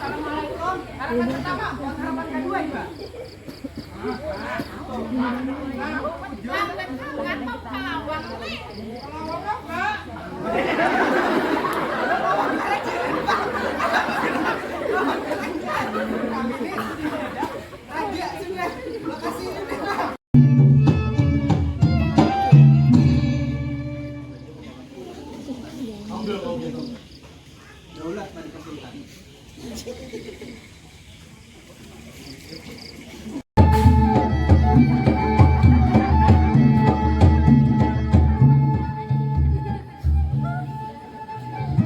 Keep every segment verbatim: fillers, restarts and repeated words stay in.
Harapan pertama, buat harapan kedua juga.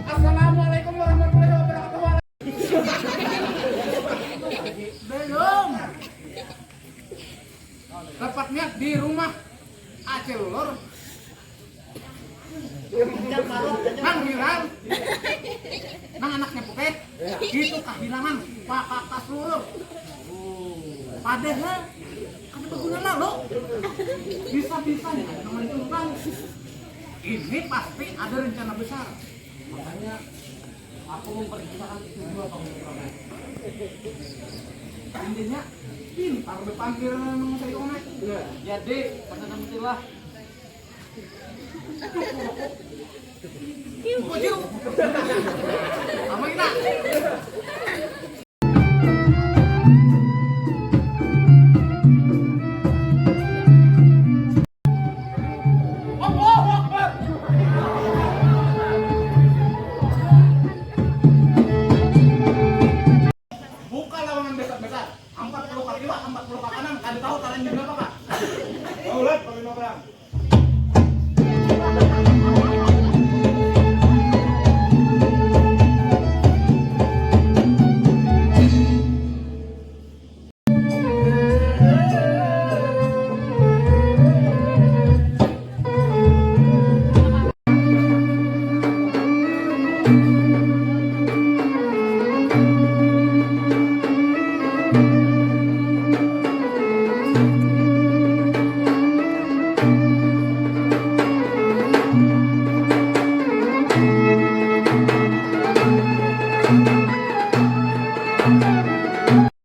Assalamualaikum warahmatullahi wabarakatuh. Belum. Tepatnya di rumah Acil Lur. Nang viral. Nang anaknya putih. Itu kehilangan pakaka selurur. Padahal kada berguna malu. Bisa-bisanya ada nang mencungkang. Ini pasti ada rencana besar. Makanya aku memperjuangkan itu dua kamu. Intinya pintar berpangkir nang saya. Jadi, kata nang istilah. Bujur. Apa kita?